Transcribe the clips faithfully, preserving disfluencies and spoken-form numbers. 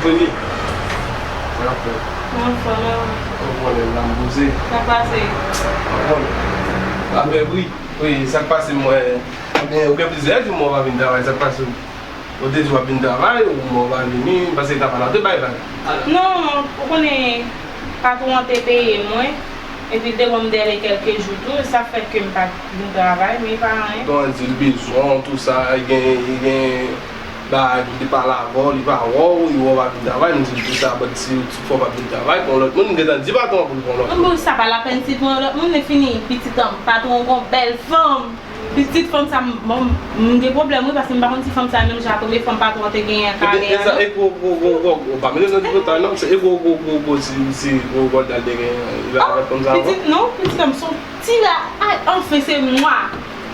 Vini. Sa k ap fèt? Mwen anfòm, e ou? Ou konnen la m poze. Sa k pase? Ou konnen. Apre, wi. Wi, sa k pase, mwen. Ebyen, ou gen plizyè jou mwen pa vin travay, sa k pase? Ou te di w ap vin travay, ou mwen pa vini, paske travay la te bay vag. Non, ou konnen patwon an te peye mwen, epi l te ban m dèle kèlke jou tou, e sa fè ke m pa t vin travay, men e pa anyen. Patwon an di l bezwen w, tou sa, li gen, li gen bagay pou l te pale avè w, li pa wè w, li wè w pa vin travay, m di l tou sa, but si, si w fè w pa vin travay, pran lòt moun, m gentan di patwon an pou l pran lòt moun. Bon, sa pa lapèn si l pran lòt moun, men fini, pitit an, patwon an gon bèl fanm. Pitit fanm sa, m, bon, m gen pwoblèm wi, paske m pa konn si fanm sa menm jan ak premye fanm patwon an te genyen an ka ale a non. E gwo, gwo, gwo, gwo, gwo, pa mete nan tripotay non, se e gwo, gwo, gwo, gwo, si, si gwo gòl dal te genyen, li pa avèk fanm sa ankò? Pitit non, pitit fanm se yon ti la, ay, anfen, se mwa.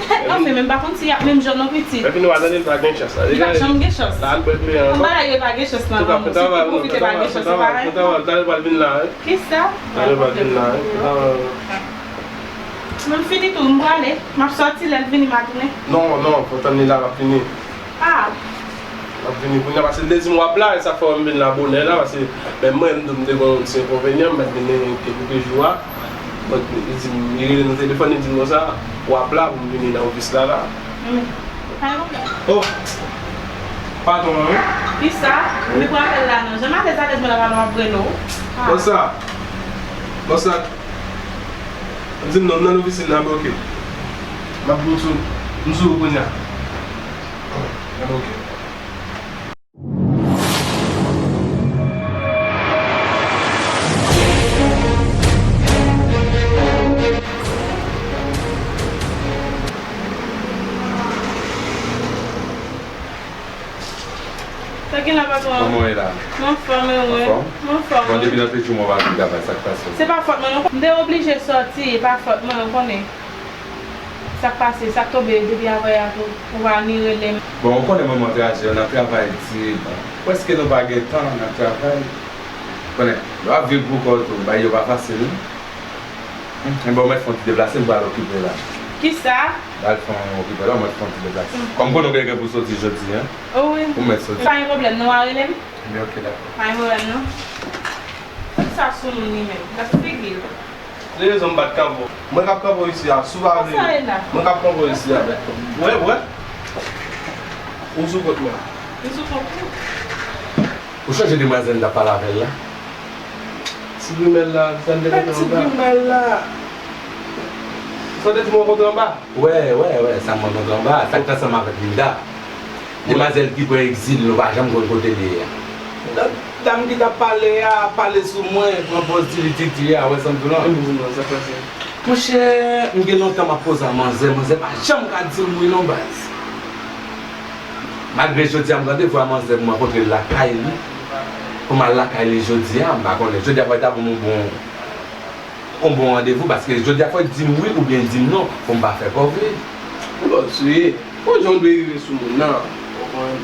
Anfen, men m pa konn si y ap menm jan non, pitit. Epi nou pa tande l pa gen chans la. Li pa janm gen chans. La, al bwè dlo ankò. Anba la, yo pa gen chans nan lanmou. Se pou pwofite pa gen chans, se parèy. Talè l pral vin la, wi. Kisa? Talè l pral vin la, wi. Mwen m fini tou, m prale. M ap sòti, lè l vini, m a tounen. Non, non, fò w tann li la, l ap vini. Ah. L ap vini kounye a, paske l te di m w ap la, e sa fè m vin la bonè la, paske menm mwen, m tou, m te gen yon ti enkonvenyan, m pa t vin kèlke jou a. Bon, li di m, li rele nan telefòn, li di m konsa, w ap la pou m vini nan ofis la, la. Wi. Pa gen pwoblèm. Oh! Patwon an, wi. Kisa? Li pran apèl la, non. Jan m alèz, alèz, mwen la, patwon ap rele w. Ah. Konsa. Konsa. Di m non, m nan ofisin nan, bloke. M ap di w sou, m sou ou kounye a. Gade, oke. Sa gen la, patwon? Kòman w ye la? M anfòm, e ou menm? Anfòm? M anfòm, wi. Bon, depi nan te jou mwen pa vin travay, sa k pase? Se pa fòt mwen, non. M te oblije sòti, e pa fòt mwen, ou konnen. Sa k pase? Sa k tonbe depi avanyè a tou? Ou pa ni rele m. Bon, ou konnen manman traje, nan travay di, bon, prèske nou pa gen tan nan travay. Ou konnen, lè w ap viv pou kò w tou, bagay yo pa fasil, non. Enben, ou mèt fè yon ti deplase, m pral okipe la. Kisa? Al fè yon okipe la, ou mèt fè yon ti deplase. Kòm konnen w gen pou soti jodi a. O wi. Ou mèt soti. Pa gen pwoblèm, non, w a rele m? Ebyen, oke, dakò. Pa gen pwoblèm, non. Sa sou moun li menm. Gad figi l. Li rezon m pa t kanpe w. Mwen k ap kanpe w isi a, si w pa vle. Sa e la? Mwen k ap kanpe w isi a. Wè, wè. Ou sou kont mwen. Ou sou kont ou? Ou chonje demwazèl m t ap pale avè l la? Ti grimèl la, sa n te kontan anba. Ti grimèl la. Sa w te di m w kontan anba? Wè, wè, wè, sa m kontan anba. Sa k te ansanm avèk Linda. Demwazèl ki pran egzil, nou pa janm konn kote li ye a. Dam ki t ap pale a, pale sou mwen, pran pòz ti li titi a, wè sa m di w lan. Monchè, m gen lontan m ap koze a manzè, manzè pa janm ka di m wi non baz. Malgre jodi a m randevou a manzè pou m rankontre l lakay li, pou m al lakay li jodi a, m pa konnen. Jodi a fò l ta ban m yon bon, yon bon randevou, paske jodi a fò l di m wi oubyen l di m non, pou m pa fè kòve. Bòs ou ye. Bon, jan w dwe rive sou moun nan, konprann,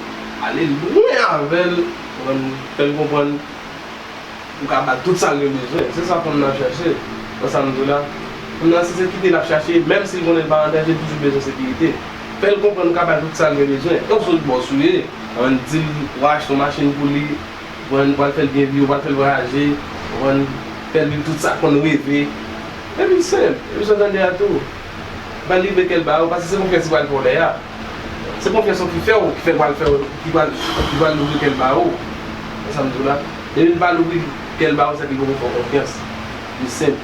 ale lwen avè l, konprann, fè l konprann ou ka ba l tout sa l gen bezwen. Se sa fanm nan ap chache. Wè sa m di w la? Fanm nan se sekirite l ap chache, menm si l konnen l pa an danje, l toujou bezwen sekirite. Fè l konprann ou ka ba l tout sa l gen bezwen. Yon sòt bòs ou ye, konprann, di l w a achte yon machin pou li, konprann, w pral fè l byen viv, w pral fè l vwayaje, konprann, fè l viv tout sa l konn reve. Epi senp, epi sa w tande a tou. Ba l livre kè l ba ou, paske se konfyans li pral fè w lè a. Se konfyans ou ki fè w, ki fè l pral fè w, ki pral, ki pral louvri kè l ba ou. Wè sa m di w la? Depi l pa louvri kè l ba ou, se ke l poko fè w konfyans. Li senp.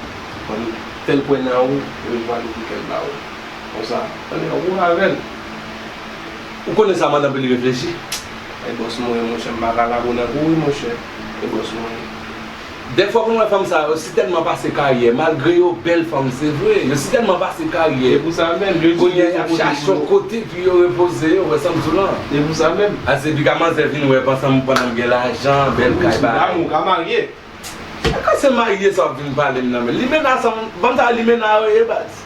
Fè l kwè nan ou, epi l pral louvri kè l ba ou. Konsa, tande, ou avè l. Ou konnen sa, madanm, pou li reflechi. E bòs mwen, monchè, m pa ka lago nan kou, wi, monchè. E bòs mwen. Dèfwa pou mwen, fanm sa yo, si tèlman pase karyè, malgre yo bèl fanm, se vre, yo si tèlman pase karyè. E pou sa menm, yo di kounye a, y ap chache yon kote pou yo repoze yo, wè sa m di w lan. E pou sa menm. A, se pika manzè vin wè, pandan m, pandan m gen lajan, bèl kay, bagay. Ou ka marye. Kaka se marye sa w ap vin pale m nan, men limena sa, fanm sa limena yo ye baz.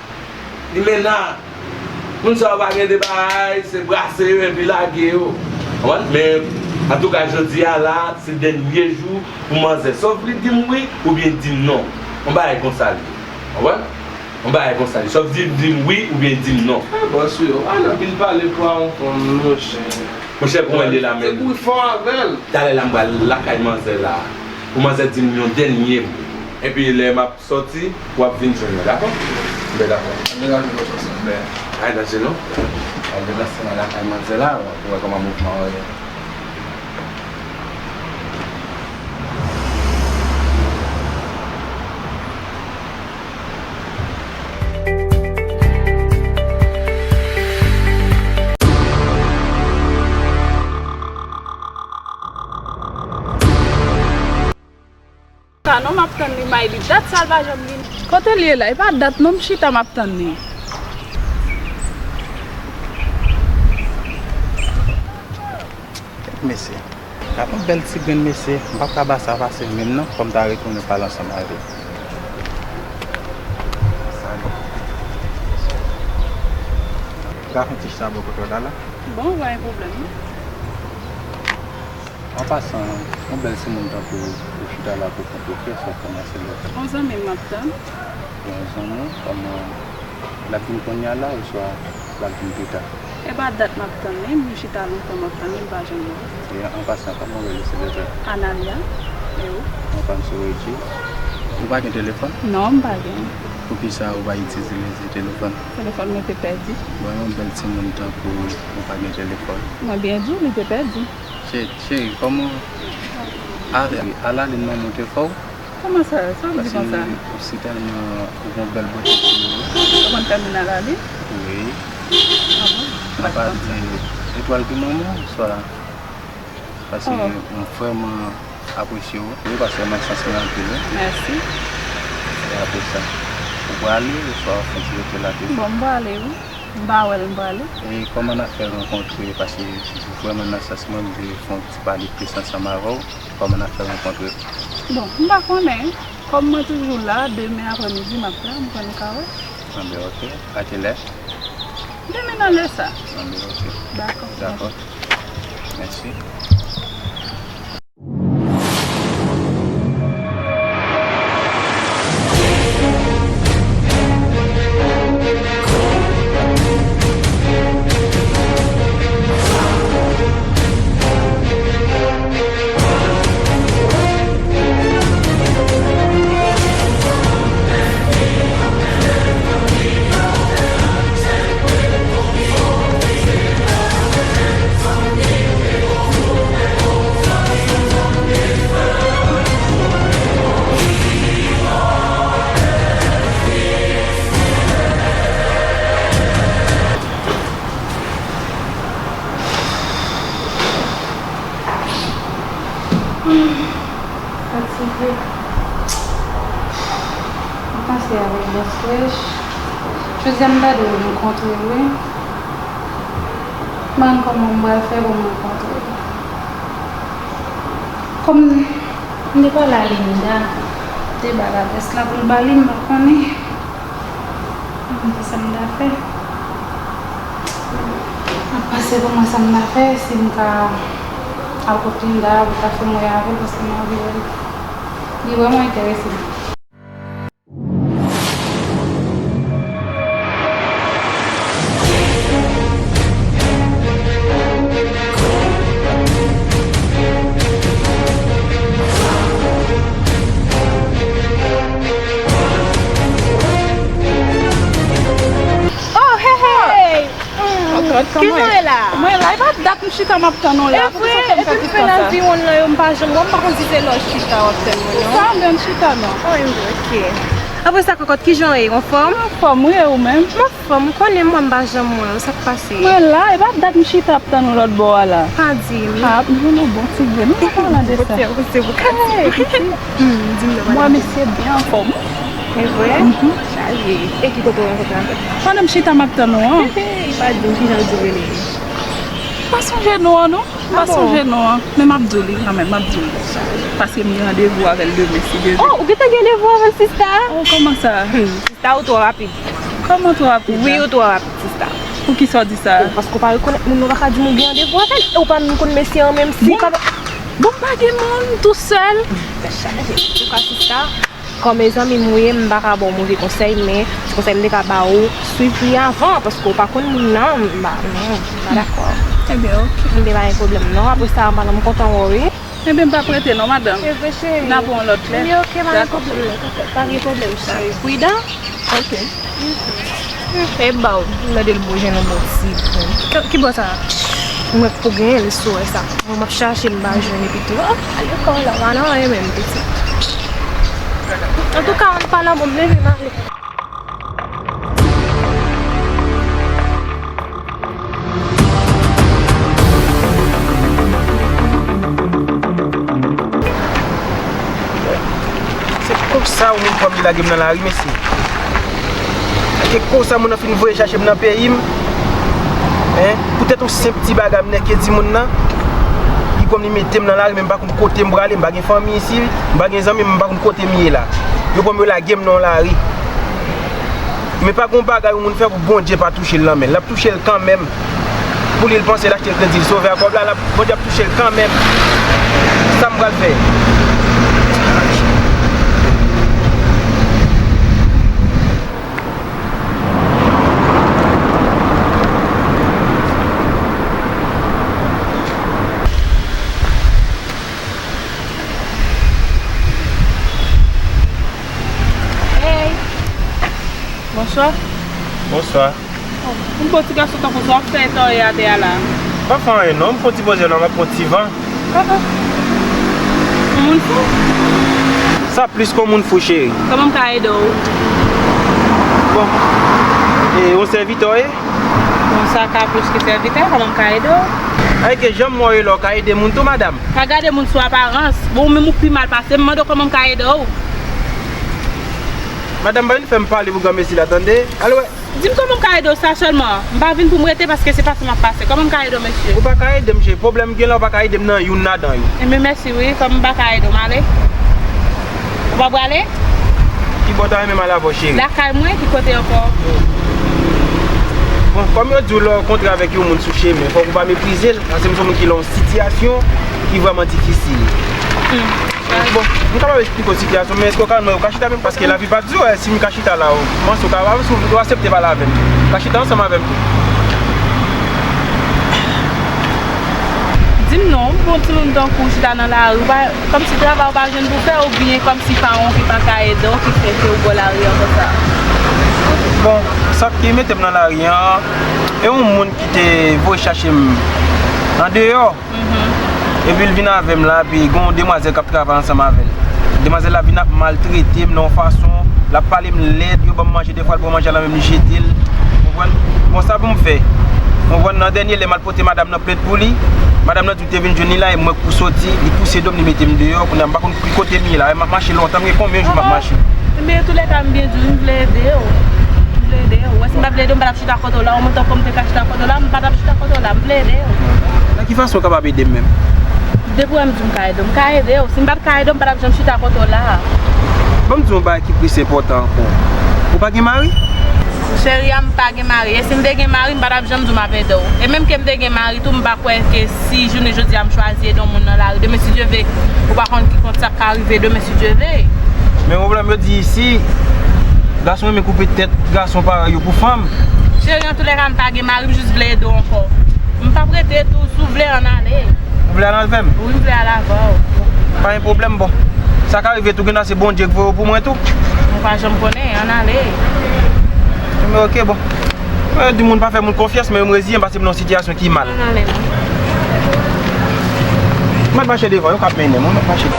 Limena. Moun sa yo pa gen de bagay, se brase yo epi lage yo. Konprann? Men, antouka, jodi a la, se dènye jou pou manzè. Sòf li di m wi oubyen di m non. Yon bagay konsa l ye. Konprann? Yon bagay konsa l ye. Sòf di, di m wi oubyen di m non. Ah, bòs yo, pa nan pil pale pou a yon fanm, monchè. Monchè, pou mwen, li la menm. Se kouri fò avè l. Talè la, m pral lakay manzè la. Pou manzè di m yon dènye mo. Epi lè m ap sòti, w ap vin jwenn mwen, dakò? Byen, dakò. Degaje lòt ansanm, byen. Ay, danje non. Al deplase nan lakay manzè la, w ap wè kòman mouvman an ye. Sa non, m ap tann li, Mayli. Dat sa l pa janm vini. Kote l ye la? E pa dat non, m chita m ap tann li. Mesye. Gad yon bèl ti grenn mesye. M p ap ka ba sa pase menm non, fò m ta retounen pale ansanm avè l. Sa bon. Gad yon ti chita bò kote w la la. Bon, pa gen pwoblèm non. An pasan, yon bèl timoun tankou ou chita la pou kont ou, kiyès w ap tann nan silvouplè? Yon zanmi m ap tann. Yon zanmi? Kòman, l ap vin kounye a la oswa l ap vin pita? E pa dat m ap tann li, m chita lontan m ap tann li, m pa janm wè l. E an pasan, kòman w rele silvouplè? Analia, e ou? Mwen pa m sou Reggie. Ou pa gen telefòn? Non, m pa gen. Poukisa ou pa itilize telefòn? Telefòn mwen te pèdi. Bon, yon bèl timoun tankou ou, ou pa gen telefòn? Mwen byen di w, li te pèdi. Cheri, cheri, kòman avè, alalin manman w te fè w? Kòman sa? Sa w di konsa? Paske ou si tèlman ou gon bèl bote ti wi. Ou konn fè moun alalin? Wi. Ah bon? Apa di etwal ki manman w, swa. Paske m vrèman apresye w. Wi, paske mwen santi w anpil wi. Mèsi. E apre sa, ou prale oswa w fè ti rete la toujou? Bon, m prale wi. M pa wè l, m prale. E kòman n ap fè rankontre? Paske vrèman nan sans mwen, m vle fè yon ti pale plis ansanm avè w. Kòman n ap fè rankontre? Bon, m pa konnen. Kòm mwen toujou la, demen aprèmidi m ap la, m kwè nou ka wè. Anben, oke. A kilè? Demen nan lè sa. Anben, oke. Dakò. Dakò. Mèsi. Fatige. M pase avèk bòs Fresh. Jodi a m ta dwe rankontre l wi. M pa konn kòman m pral fè pou m rankontre l. Kòm m te pale a Linda, m te ba l adrès la pou l ba li, m pa konnen. Mwen di sa m ta fè. M ap panse pou mwen sa m ta fè, si m ka al kot Linda pou l ta fè m wè avè l, paske m anvi wè l. Li vrèman enterese m. Oh, hey, hey! Kijan w ye la? Mwen la, e pa dat m chita m ap tann ou la. E vre, epi m fè nan viwonn nan yo, m pa janm wè, m pa konn si se lè w chita w ap tann mwen, non. Sa, m chita, non. Oh, ok. Apre sa, kòkòt, kijan w ye? Anfòm? Anfòm, wi, e ou menm? M anfòm, ou konnen mwen, m pa janm wè w, sa k pase? Mwen la, e pa dat m chita ap tann ou lòt bò a la. Pa di m. Ah, m jwenn yon bon ti grenn, nou pa pale de sa. Pote, pote pou ka di. Hmm, di m non. Mwen, mesye byen anfòm. E vre? Mhm. Chaje. E ki kote w rankontre avè l? Pandan m chita m ap tann ou an. Hey, pa di m kijan l di w rele. M pa sonje non an, non. M pa sonje non an. Men m ap di w li kanmenm, m ap di w li. Paske m gen randevou avè l demen, si Dye vle. Oh, ou gentan gen randevou avè l, sista? Oh, kòman sa? Hmm, sista, ou twò rapid. Kòman twò rapid la? Wi, ou twò rapid, sista. Poukisa w di sa? Oh, paske w pa rekonèt moun nan, ou pa ka di m ou gen randevou avè l. E ou pa menm konn mesye an menm si. Bon, pa gen moun, tousèl. Tèt chaje. Ou ka sista. Kòm e zanmi m ou ye, m pa ka ba w move konsèy, men ti konsèy m te ka ba ou, swiv li avan, paske w pa konn moun nan, m pa, non, m pa dakò. Ebyen, oke. M te pa gen pwoblèm, non. Apre sa, m pa, m kontan wè w, wi. Ebyen, m p ap rete, non, madanm. Se vre, cheri. N a pran yon lòt lè. Ebyen, oke, pa gen pwoblèm, non. Pa gen pwoblèm, cheri. Pridan. Oke. E ba w, m mande l pou jwenn yon bon ti grenn. Ki, ki bò sa? Mwen k pou genyen l sou wè sa. Mwen m ap chache m pa jwenn epi tou. Oh, ale kò w la, w pa nan anyen menm, pitit. Antouka, ann pa nan bon, m leve m ale. Se konsa yon moun pran m li lage m nan lari, mesye. Èske konsa moun nan fin voye chache m nan peyi m? Hein? Poutèt yon senp ti bagay m nèke di moun nan, li pran m li mete m nan lari, men m pa konn kote m prale, m pa gen fanmi isi, m pa gen zanmi, m pa konn kote m ye la. Yo pran m yo lage m nan yon lari. Men pa gen yon bagay yon moun fè pou Bondye pa touche l nan men l. L ap touche l kanmenm. Pou li, l panse l achte l kredi, l sove a kòb la, l ap, Bondye ap touche l kanmenm. Sa m pral fè? Hey! Bonswa. Bonswa. Oh, yon bon ti gason tankou sa, w ap fè tòye atè a la? M pa fè anyen non, m fè yon ti poze la, m ap pran ti van. Oh, oh. Yon moun fou? Sa plis ke yon moun fou, cheri. Kòman m ka ede w? Bon. E yon sèvitè w ye? Bon, sa ka plis ke sèvitè, kòman m ka ede w? Ay, ke jan m wè w ye la, w ka ede moun tou, madanm? Pa gade moun sou aparans. Bon, ou menm ou pi mal pase m, mande w kòman m ka ede w. Madanm, pa vin fè m pale pou granmesi la, tande? Al wè. Di m kòman m ka ede w, sa sèlman. M pa vin pou m rete paske se pase m ap pase. Kòman m ka ede w, mesye? Ou pa ka ede m, cheri. Pwoblèm gen la, ou pa ka ede m nan youn ladan yo. Enben, mèsi wi, kòm m pa ka ede w, m ale. Ou pa prale? Ki bò w ta renmen m al avè w, cheri? Lakay mwen, ki kote ankò? Bon, kòm yo di w lè w kontre avèk yon moun sou chemen, fòk ou pa meprize l, paske m se yon moun ki lan yon sitiyasyon ki vrèman difisil. Hmm. Bon, m kapab eksplike w sitiyasyon, men èske w ka, mwen, ou ka chita menm? Paske lavi pa di, wè, si m ka chita la, ou panse ou ka avanse, ou aksepte pale avè m. Ou ka chita ansanm avè m tou. Di m non, yon bon timoun tankou w chita nan lari, ou pa, kòmsi travay ou pa jwenn pou fè, oubyen kòmsi paran w ki pa ka ede w, ki fè ke ou bò lari an konsa? Bon, sa ki mete m nan lari an, e yon moun ki te voye chache m andeyò. Mhm. Epi l vin avè m la, epi gen yon demwazèl k ap travay ansanm avè l. Demwazèl la vin ap maltrete m nan yon fason, l ap pale m lèd, yo ban m manje, defwa l pran manje a la menm li jete l. Konprann? Bon, sa pou m fè? Konprann? Nan dènye lè, m al pote madanm nan plent pou li. Madanm nan di m te vin jwenn li la, e mwen k pou soti, li pouse do m, li mete m deyò. Kounye a, m pa konn ki kote m ye la, m ap mache lontan, m gen konbyen jou m ap mache? Men antoulèka, m byen di w, m vle ede w. M vle ede w. Wè, si m pa vle ede w, m pa t ap chita kote w la. Ou menm tankou m te ka chita kote w la, m pa t ap chita kote w la. M vle ede w. Nan ki fason w kapab ede m menm? Depi w wè m di w m ka ede w, m ka ede w. Si m pa t ka ede w, m pa t ap janm chita kote w la. Ban m di w yon bagay ki plis enpòtan ankò. Ou pa gen mari? Cheri a, m pa gen mari. E si m te gen mari, m pa t ap janm di w m ap ede w. E menm ke m te gen mari tou, m pa kwè ke si jounen jodi a m chwazi ede yon moun nan lari, demen si Dye ve, ou pa konn ki kont sa k ka rive demen si Dye ve. Men pwoblèm yo di isi, gason renmen koupe tèt gason parèy yo pou fanm. Cheri, antoulèka, m pa gen mari, m jis vle ede w ankò. M p ap rete tou, si w vle, ann ale. Ou vle al avè m? Wi, m vle al avè w. Pa gen pwoblèm, bon. Sa ka rive tou, gen nan se Bondye k voye w pou mwen tou. Ou pa janm konnen, ann ale. Men oke, bon. Mwen di moun pa fè moun konfyans, men yo m reziyen paske m nan yon sitiyasyon ki mal. Ann ale, non. M ap mache devan, yo k ap mennen m, wi, m ap mache.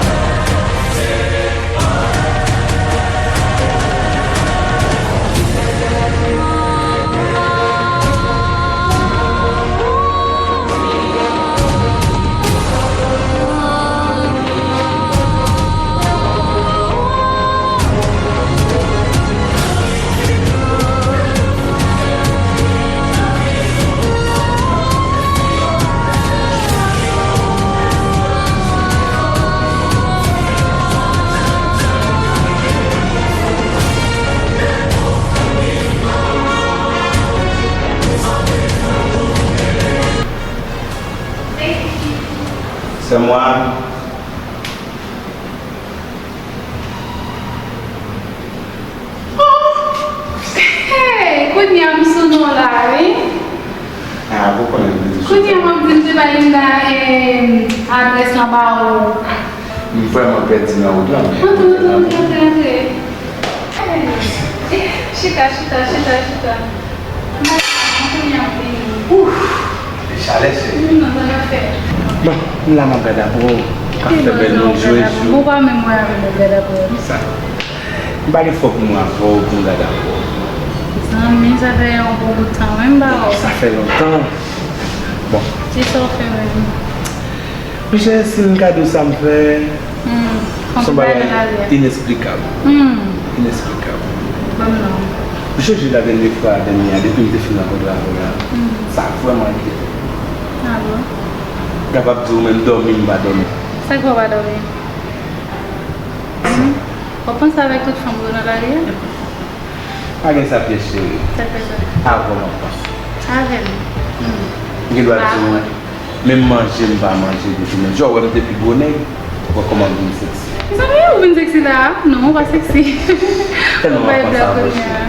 C'est moi. Kounye a m sou non la, wi. Ah, ou konnen m te di. Kounye a w ap di m se pa Linda, eh, adrès lan ba ou. M vrèman pèdi nan wout lan. Antre, antre, antre, antre, antre. Chita, chita, chita, chita. Mwen kounye a m vini. Ouf! Chalè, cheri. Non, sa n ap fè. Bon, m la m ap gade apre w. K ap fè bèl moun jwe jou. Ou pa menm wè avè m ap gade apre w. Sa. M pa gen fòk mwen avè w pou m gade apre w. Zanmi, sa fè yon bon bout tan, wi, m pa wè w. Sa fè lontan. Bon. Kisa w fè menm? Monchè, si m ka di w sa m fè, hmm, se yon bagay inesplikab. Hmm. Inesplikab. Ban m non. Ou sonje la dènye fwa, dènye a, depi m te fin rankontre avè w la, hmm, sa vrèman enkyete m. Ah bon? M kapab di w menm dòmi m pa dòmi. Sa k fè w pa dòmi? Hmm? W ap panse avèk tout fanm yo nan lari a? Pa gen sa, pyès cheri. Sa k fè sa? Avè w m ap panse. Avè m? Hmm. M gen dwa di w, menm manje m pa manje depi men. Jan w wè m te pi gwo nèg, w wè kòman m vin seksi. Mezanmi, ou vin seksi la a? Non, ou pa seksi. Tèlman w ap panse avè w, cheri.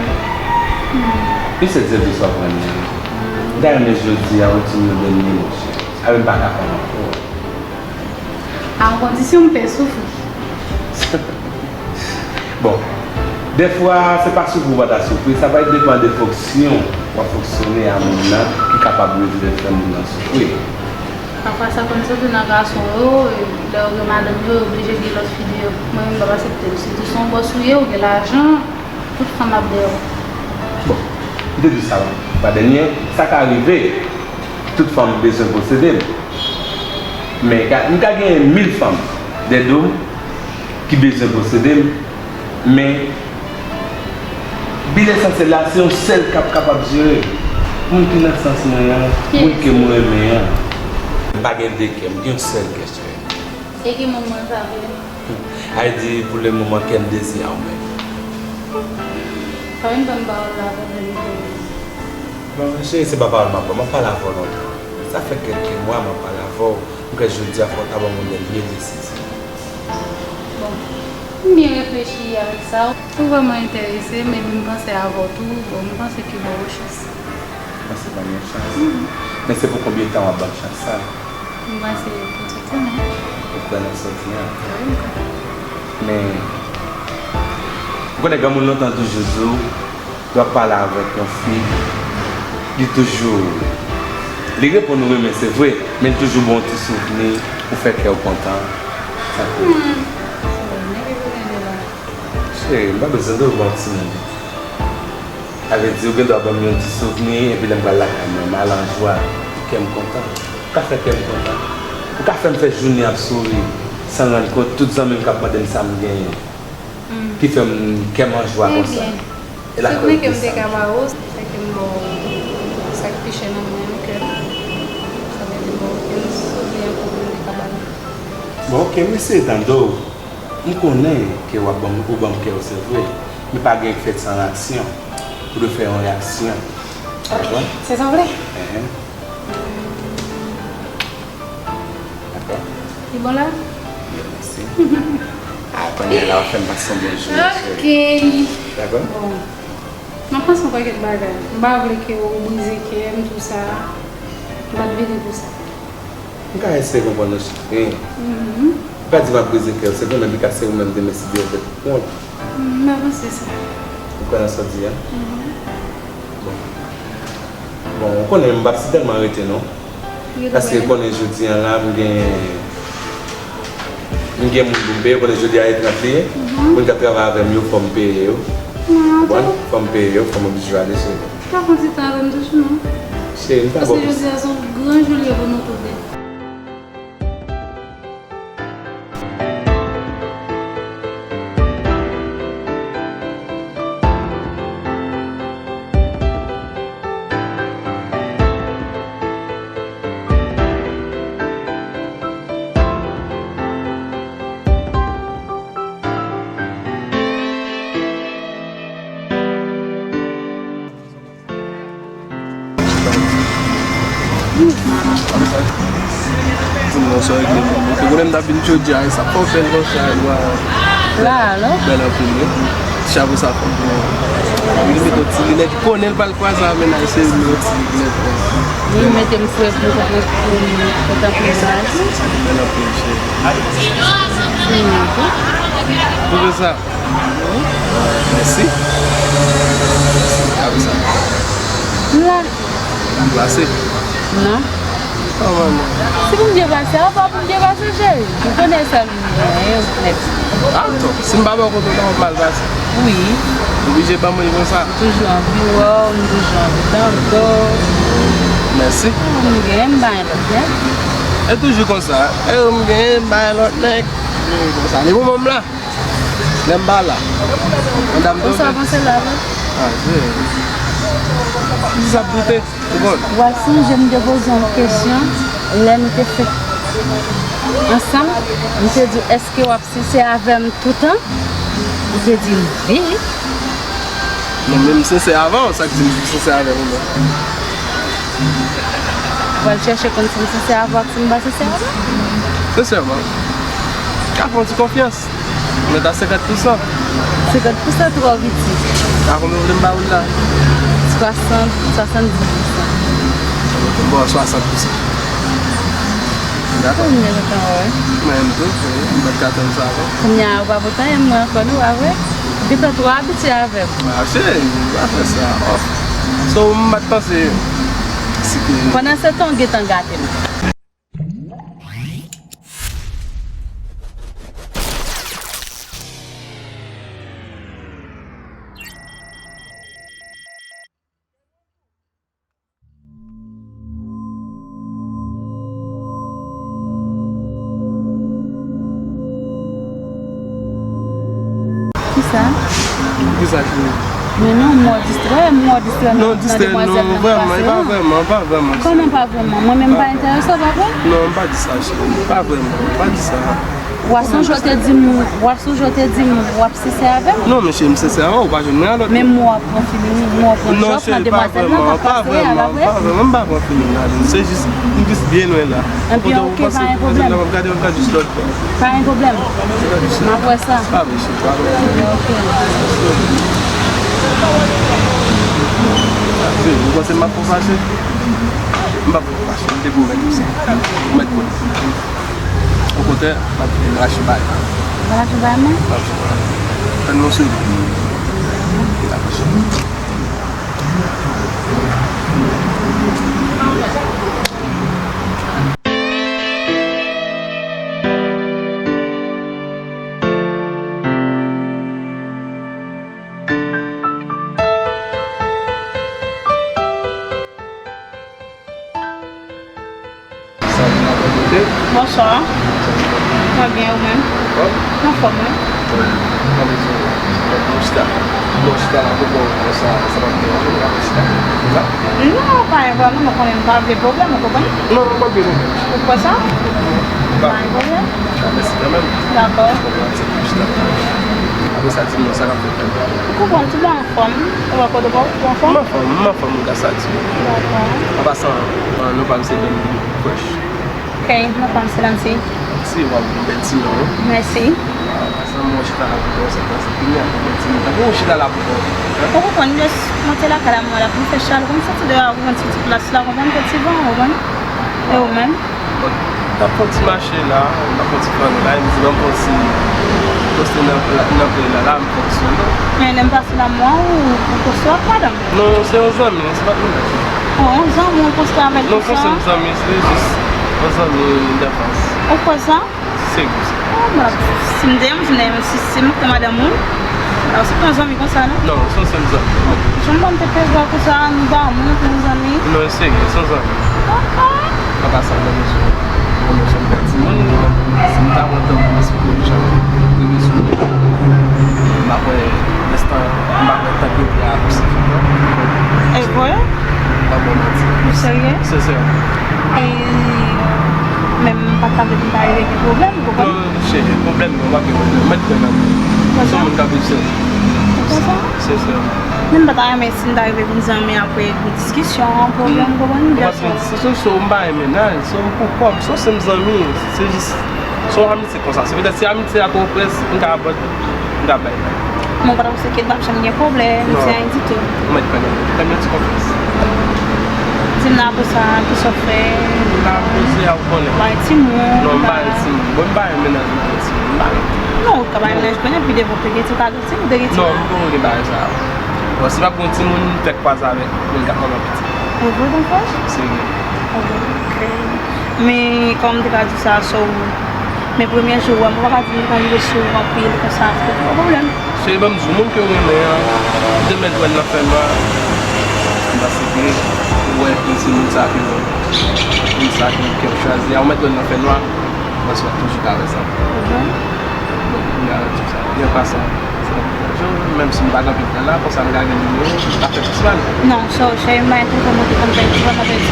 Hmm. Li se Dye vle sa w pran li a. Hmm. M ta renmen jodi a ou di m yon dènye mo, cheri. Avè m pa ka pran ankò. A yon kondisyon, m pè soufri. Bon, dèfwa, se pa soufri w pa ta soufri, sa va depann de fonksyon w ap fonksyone a moun nan ki kapab rive fè moun nan soufri. Pafwa, sa konn soti nan gason yo, lè yo gen madanm yo, yo oblije gen lòt fi deyò. Mwen menm, m p ap aksepte l. Sitou si w yon bòs ou ye, ou gen lajan, tout fanm ap dèyè w. Bon, m te di sa, pa dènye, sa ka rive, tout fanm bezwen posede m. Men ka, m ka genyen mil fanm dèyè do m ki bezwen posede m, men bil esansyèl la, se yon sèl k ap kapab jere. Moun ki nan sans mwen an, moun ke m renmen an. M pa gen de kè, m gen yon sèl kè, cheri. E ki moun mwen sa vle? Ay di, pou le moman, kè m dezi a ou menm. Sa vin ban m pawòl la, pandan li te. Bon, cheri, se pa pawòl m ap ba w, m ap pale avè w lontan. Sa fè kèlke mwa m ap pale avè w. M kwè jodi a fò w ta ban m yon dènye desizyon. Bon, m byen reflechi avèk sa. Ou vrèman enterese m, epi m panse avè w tou. Bon, m panse ke ba w chans. Ou panse ban m yon chans? Mhm. Men se pou konbyen tan w ap ban m chans sa? M panse pou tout semenn. Ou kwè nan sa w di a? Wi, m kwè. Men, ou konnen granmoun lontan toujou di w, lè w ap pale avèk yon fi, li toujou, li reponn ou renmen, se vre, men li toujou ba w yon ti souvni pou fè kè w kontan. Sa vre. Hmm. Cheri, m pa bezwen de w ba w ti moun. Sa vle di, ou gen dwa ban m yon ti souvni, epi lè m pral lakay mwen, m al an jwa, kè m kontan. Ou ka fè kè m kontan. Ou ka fè m fè jounen ap souri, san rann kont, tout zanmi m k ap mande m sa m genyen. Hmm. Ki fè m, kè m an jwa konsa. Ebyen, e la souvni ke m te ka ba ou, se ke m ba w sa k pi chè nan mwen, kè m. Sa vle di, m ba w okenn souvni ankò pou m te ka ba nou. Bon, oke, m eseye tande w. M konnen ke w ap ban m, ou ban m kè w, se vre. Men pa gen fèt san aksyon. Ou dwe fè yon reyaksyon. Ou konprann? Se sa w vle? Enhen. Dakò. Li bon la? Byen, mèsi. A, kounye a la, w ap fè m pase yon bon jounen, cheri. Oke. Dakò? Bon. M ap panse yon pakèt bagay. M pa vle ke ou brize kè m, tou sa. M pa t vini pou sa. M ka eseye konprann ou, cheri. Mhm. M pa di m ap brize kè w, se vre, men bika se ou menm demen si Dye vle pou kont. Mhm, m avanse sa. Ou kwè nan sa w di a? Mhm. Bon. Bon, ou konnen m p ap si tèlman rete non. Paske konnen jodi a la, m gen, m gen moun pou m peye, konnen jodi a le trant li ye. Mhm. Moun k ap travay avè m yo, fò m peye yo. Ou konprann? Fò m peye yo, fò m oblije ale, cheri. Ou ka pran ti tan avè m tou, non? Cheri, m ta ba w. Paske jodi a se yon gran jou l ye pou nou tou de. Ti mwen sa regle pou mwen. Te konnen m t ap vin jodi a, sa fò bèl konsa, e wa. La, non? Bèl anpil, wi. Ti chapo sa fò bon. Li mete yon ti linèt, li konnen l pral kwaze avè n, se li mete yon ti linèt. Li mete m fre pou, pou, pou, pou tankou sa. Bèl anpil, cheri. Pou fè sa. Mèsi. Mèsi, sa. M la. M plase. Non. Kòman non? Si pou m byen pase, a pa pou m byen pase, cheri. M konnen sèl m gen, nèt. Atò, si m pa ba w kote w ta mal pase. Wi. Ou oblije ban mwen li konsa. M toujou anvi wè w, m toujou anvi tande w. Mèsi. M gen, m bay lòt nèg. E toujou konsa. E m gen, m bay lòt nèg. Konsa. Li pou mwen m la. Lè m pa la. Madam Ou sa panse la, wi? Ah, je. Sa doute. Ou konn? W ap sonje m te poze w yon kesyon lè nou te fèk ansanm. M te di w, èske w ap sensè avè m toutan? Ou te di m wi. Non, men m sensè avè w, sa k di m sensè avè w, non? W al chèche konn si m sensè avè w ak si m pa sensè avè w? Sensèman. Ka fè yon ti konfyans. Mwen ta senkant pousan. Senkant pousan twò piti. A konbyen w vle m ba ou l la? Swasant, swasanndis pousan. Bon, swasant pousan. Dakò. Mwen menm tou, m pa t ka tann sa, non. Kounye a, ou pa pote anyen mwen ankò, non, pa vre? Ou gentan twò abitye avè m. Mache, m pa fè sa. Oh. So, m pa t panse si te Pandan se tan, ou gentan gate m. Kisa? Kisa, cheri? Men non, m wè w distrè, m wè w distrè nan, nan demwazèl nan k pase an. Non, distrè, non, vrèman, e pa vrèman, pa vrèman. Kòman pa vrèman? Mwen menm m pa enterese w, pa vre? Non, m pa di sa, cheri. Pa vrèman, m pa di sa. W a sonje w te di m, w a sonje w te di m w ap sensè avè m? Non, men cheri, m sensè avè w, ou pa jwenn mwen a lòt. Men m wè w ap pran feeling, m wè w pran chòf nan demwazèl nan k ap pase a, pa vre? Non, cheri, pa vrèman, pa vrèman, m pa pran feeling ladan. Se jis, m jis byen lwen la. Ebyen, oke, pa gen pwoblèm. Kote w panse m ap gade, m ap gade jis lòt bò. Pa gen pwoblèm. M ap wè sa. Pa vre, cheri, pa vre. Ok. Cheri, ou panse m ap fè w fache? M p ap fè w fache, m te pwomèt ou sa. Ou mèt kwè. Okontrè, m ap rache bay la. Ou rache bay mwen? M ap rache bay la. Tann yon segonn. Bonswa. Mwen byen, ou menm? Anfòm, wi. Non, pa gen pwoblèm, ou konprann? Non, pa gen pwoblèm. Ou kwè sa? Pa gen pwoblèm. Mèsi kanmenm. Dakò. Apre sa, di m non, sa k ap fèt la? Ou konprann, tout bagay anfòm. Ou wè kote w, ou anfòm? M anfòm, m anfòm, gras a Dye. Dakò. An pasan, non pa m se Danny Fresh. Ok, non pa m se Lancy. Lancy, w ap yon bèl ti non, wi. Mèsi. An pasan, mwen chita la pou kòmanse panse kounye a, yon bèl ti non. Tankou w chita la pou kòmanse. Ou konprann, m just monte lakay la, mwen la pou m fè chalè, pou m soti deyò a, pou m pran ti, ti plas la, konprann, fè ti van, konprann? E ou menm? Bon, m t ap fè yon ti mache la, m t ap fè yon ti flanne la, e m di, ban m fè yon ti poste nan pla-, nan play la, la, m fè yon ti solo. Men lè m pase la, m wè w, ou poste w ak madanm. Non, se yon zanmi, se pa t mennaj. Oh, yon zanmi ou poste avèk kisa? Non, se yon zanmi, se jis yon zanmi danfans. Ou kwè sa? Serye. Oh, m ap, si m te yon moun, si, si m te madanm ou, m ap sot yon zanmi konsa, non? Non, se yon sèl zanmi. Jan m te pè wè konsa, nou pa moun, nou zanmi. Non, serye, se yon zanmi. Ah, ah. An pasan, ban nou sou, ban nou sou yon bèl timoun. Si m ta pran tan pou m esplike w jan m rive sou mwen, m pa kwè, lenstan, m pa kwè tan ke w pran ap sifi, non. E vre? M pa ba w manti. Ou serye? Sensè. E, men m pa t ka vle pou m ta rive gen pwoblèm, ou konprann? Non, cheri, pwoblèm non, pa gen pwoblèm. Mèt kwè nan mwen. Ou se yon moun k ap viv sèl. Ou konprann sa? Sensè. Men m pa ta renmen si m ta rive vin zanmi apre gen diskisyon, pwoblèm, ou konprann? Ou pa t gen diskisyon, so m pa gen mennaj, so m pou kò m, so se m zanmi, se jis, se yon amitye konsa. Se petèt si amitye a twò près, m ka abandone, m ka bay. Mwen pa t ap seke, m p ap janm gen pwoblèm, se anyen ditou. Ou mèt pran nan ti konfyans. Di m la pou sa, ki sa w fè? M la poze a, ou konnen. Bay timoun. Non, m pa bay timoun. Bon, m pa bay mennaj mwen, timoun. M pa bay. Non, ou ka bay mennaj konnen, pi devan ou te gen ti, ou te gen timoun. Non, m poko gen bagay sa. Bon, si m ap gen timoun, m fèk kwaze avèk moun k ap manman pitit. Ou vre, bon frè? Serye. Ok. Men, kòman m te ka di sa sou ou? Men premye jou, mwen pa ka di m te ka rive sou ou anpil konsa, se pa pwoblèm. Se ban m di w, moun ke w renmen an, demen l wè l nan fènwa, paske ou wè ke se moun sa ke, moun sa ke, ke w chwazi a, ou mèt wè l nan fènwa, paske w ap toujou ka wè sa. Bon, kounye a, an pasan, se yon jou, menm si m pa gen anpil tan la, konsa m gade nimewo, m pa fè plis mal. Non, so, cheri, m pa gen telefòn mwen, telefòn mwen pèdi.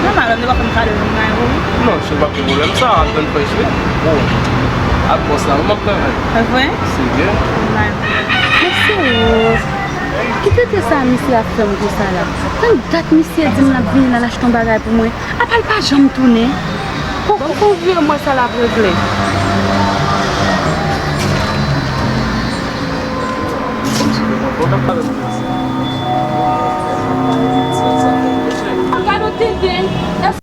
Nòmal, nou pa fè m kado, m pa gen pwoblèm. Non, se pa gen pwoblèm sa, ap tann frèch wi. Bon, ap bòs la, m ap travay. E vre? Serye. Nòmal. Mesye Rose, ki trete sa misye ap fè m konsa la? Tann dat misye di m l ap vini la, l achte yon bagay pou mwen. Apa l pa janm tounen? Bon, fon vire mwen sa l ap regle. Gade yon tenten.